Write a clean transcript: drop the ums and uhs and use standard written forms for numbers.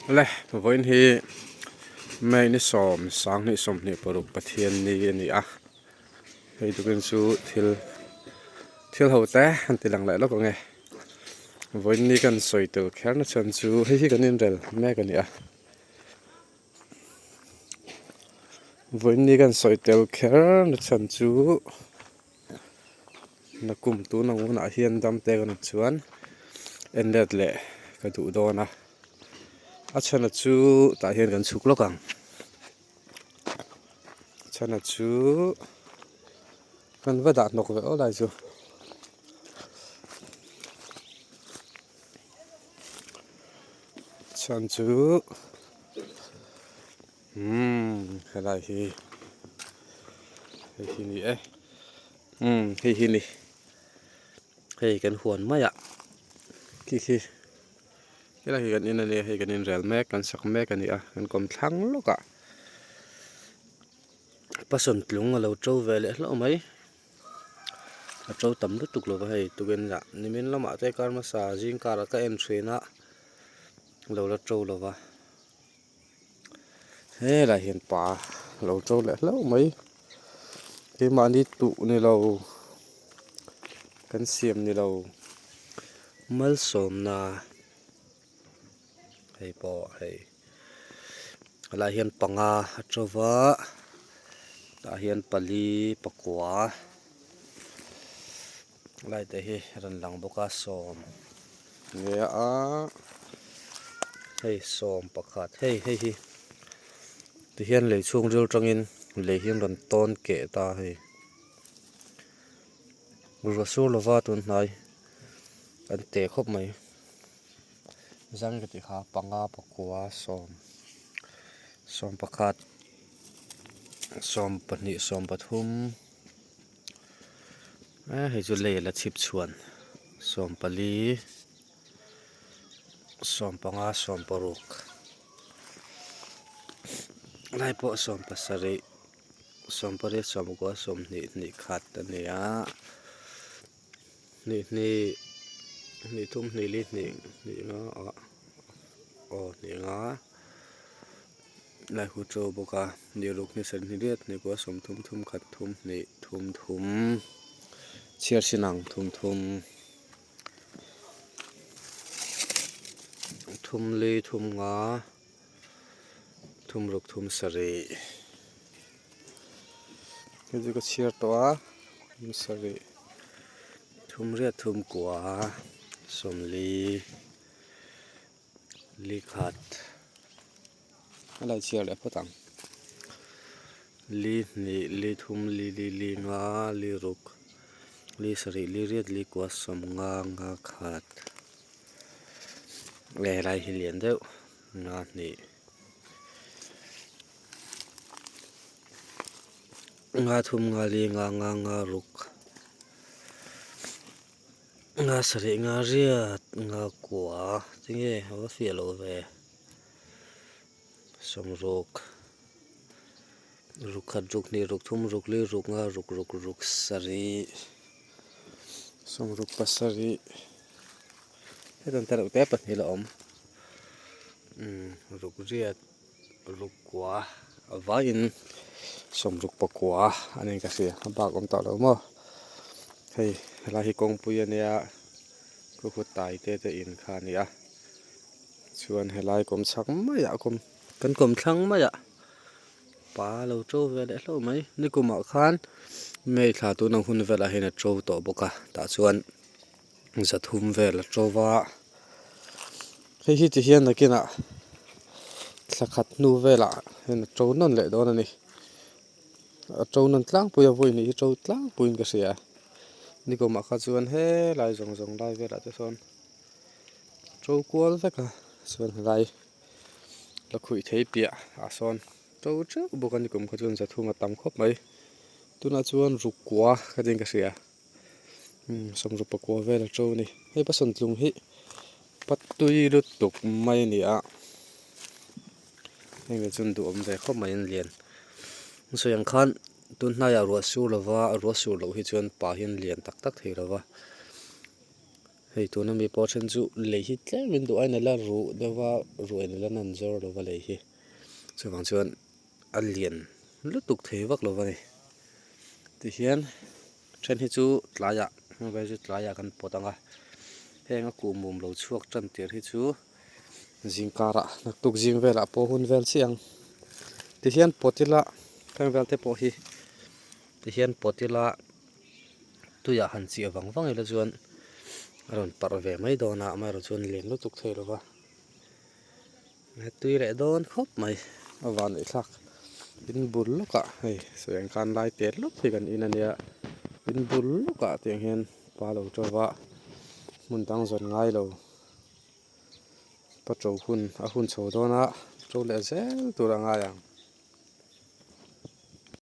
Le vawiin hi May ni sawm sanghnih sawmhnih paruk Pathian ni a ni a hei tukin chu thil thil ho te an ti lang leh lawk ang e vawiin ni kan sawi tel kher na chhan chu hei hi kan inrel mek a ni a vawiin ni kan sawi tel kher na chhan chu. Nakum tun ang hunah hian dam te kan awm chuan en let leh ka duh dawn a a chhana chu tah hian kan chhuk lawk ang a chhana chu kan va dah hnawk ve aw lai chu. Chhan chu umm helai hi hei hi ni e umm hei hi ni hei kan huan mai ah khi khi helai hi kan in ania hei kan inrel mek kan sak mek ani a kan kawm thlang lawk ah passion tlung alo to ve leh hlauh mai. A to tam lutuk lova hei tukin lah nimin lamah te kar hmasa zing karah ka en thin a lo la to lova helaiah hian pa lo to leh hlauh mai keimahni tuh ni lo kan siam ni lo malsawmna hei pawh hei helaiah hian panga a to va tah hian pali pakua lai te hi a rawn lang bawk a sawm nge a hei sawm pakhat hei hei hi tihian lei chhungril atangin lei hi an rawn tawn keh ta hei ruah sur lova tun hnai an teh khawp mai. Zang ka tih kha panga pakua sawm sawm pakhat sawm pahnih sawm pathum eh hei chu lei a la chhip chhuan sawm pali sawm panga sawm paruk lai pawh sawm pasarih sawm pariat sawm pakua sawmhnih hnih khat a ni a. Hnih hnih hnih thum hnih li hnih hnih nga ah aw hnih nga lai hu to bawk a hnih ruk hnih sarih hnih riat hnih kua sawm thum thum khat thum hnih thum thum chhiar sin ang thum thum thum li thum nga thum ruk thum sarih hei chu ka chhiar tawh a thum sarih thum riat thum kua sawmli li khat a lo chhiar leh phawt ang li hnih li thum li li li nga li ruk li sarih li riat li kua sawm nga nga khat nge helai hi lian deuh nga hnih. Nga thum nga li nga nga nga ruk nga sarih nga riat nga kua tinge a va fiah loh ve sawm ruk ruk khat ruk hnih ruk thum ruk li ruk nga ruk ruk ruk sarih sawm ruk pasarih hetiang te reuh te pahnih la awm umm ruk riat. Ruk kua a vaiin sawmruk pakua a ni ka hria a bak awm tawh lo maw hei helai hi kawngpui a nia khuhut tai te te in kha a ni a chuan helai kawm chhak maiah kawm kan kawm thlang maiah pa lo to ve leh hlauh mai nikumah khan may thla tun ang hun velah hian a to tawh bawk a tah chuan zathum vel a to va hei hi ti hian nakinah thla khat hnu velah hian a to nawn leh dawn a ni a to nawn tlangpui a vawi hnih hi to tlangpuiin ka hria nikumah kha chuan helai zawng zawng lai velah te sawn to kual vek a chuan helai la khuih thei piah ah sawn to teuh bawk a nikum kha chuan zathum a tam khawp mai tunah chuan ruk kua ka tiin ka hria. Sawmruk pakua vel a to a ni hei pasal tlung hi patui lutuk mai a ni a heng te chuan duhawm ve khawp mai an lian an sawi ang khan tun hnaiah ruah sur lova ruah sur loh hi chuan pa hi an lian tak tak thei lova. Hei tuna mi pawh then chu lei hi tlem in duh ain a la ruh deuh a ruah in a la nan zawr lo va lei hi chuvang chuan a lian lutuk thei vak lo va ni tihian then hi chu tlaiah heng vel chu tlaiah kan pawt ang a heng a kuhmum lo chhuak tan tir hi chu zingkarah naktuk zing velah pawh hun vel chiah ang tihian pawt ila heng vel te pawh hi tihian pawt ila. Tuiah han chiah vang vang ila chuan a rawn parh ve mai dawn a amaherawh chuan lian lutuk thei lo va tui leh dawn khawp mai a van neih thlak in bul lawkah hei sawi ang khan lai tet lawk hi kan in ania in bul lawkah tiang hian pa lo to va hmun dang zawn ngai lo pa to hun a hun chho dawn a to leh zel tur a ngai ang.